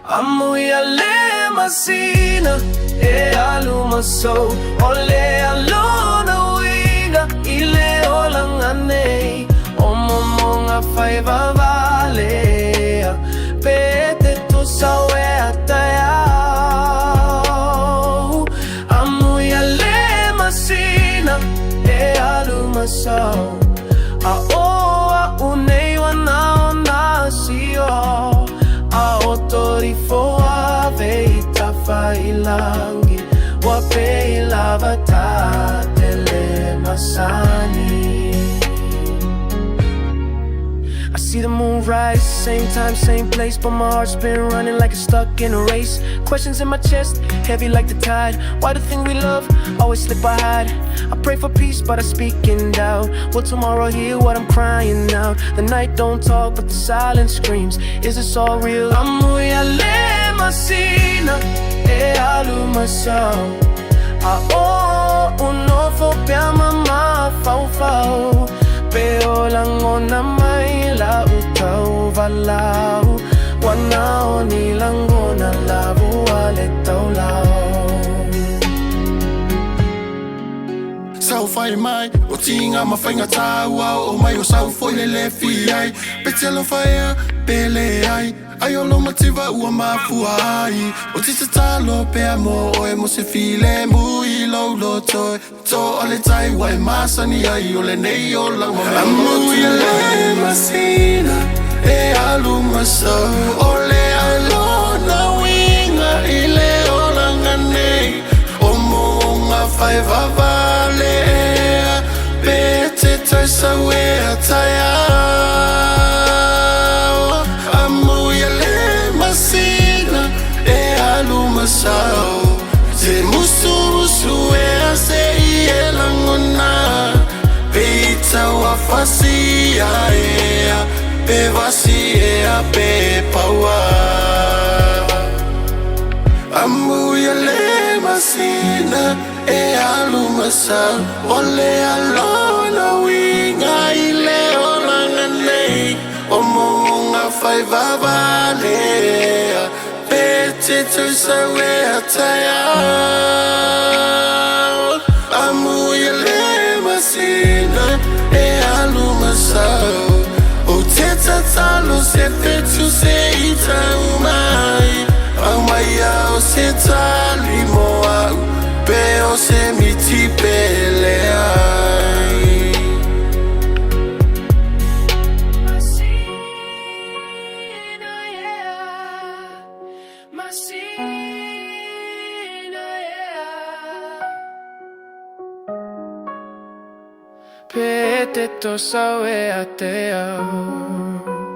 Amuia le masina e alu ma sau, O le a lona uiga i le olaga nei, O moomooga faivavale ea, Pe te toe sau ea taeao. Amuia le masina e alu ma sau, A o a'u nei ua na o na sio, A o torifo ave i tafa i lagi, Ua pei lava ta te le masani. I see the moon rise, same time, same place, but my heart's been running like it's stuck in a race. Questions in my chest, heavy like the tide. Why the thing we love always slip or hide? I pray for peace, but I speak in doubt. Will tomorrow hear what I'm crying out? The night don't talk, but the silence screams. Is this all real? Amuia le masina e alu ma sau, A o a'u nofo pea ma mafaufau, Pe o lagona mai la'u tauvalaau, Ua na o ni lagona lavua le taulau. Saofai mai, o tiga ma faigata ua oo mai o sau foi le lefi ai. Pe te alofa ea, pe leai, ai o lou mativa ua mafua ai. Ou te tatalo pea mo oe mo se filemu i lou loto e to'a le tai ua e masani ai o lenei olaga ma mea Amuia le masina e alu ma sau, O le a lona uiga i le olaga nei, O moonga faivavale ea, Pe te toe sau ea taeao. Amuia le masina e alu ma sau, Te musumusu ea se i e lagona, Pe i tauafasia ea, pe vasi ea pe paua. Amuia le masina e alu ma sau, O le a lona uiga i le olaga nei, O moonga faivavale ea, Pe te toe sau ea taeao. Amuia le masina e alu ma sau, Ou te tatalo se fetu se i tau mai, Aumaia o se tali mo a'u, Pe o se miti pe leai. Masina ea, masina ea, Pe te toe sau ea taeao.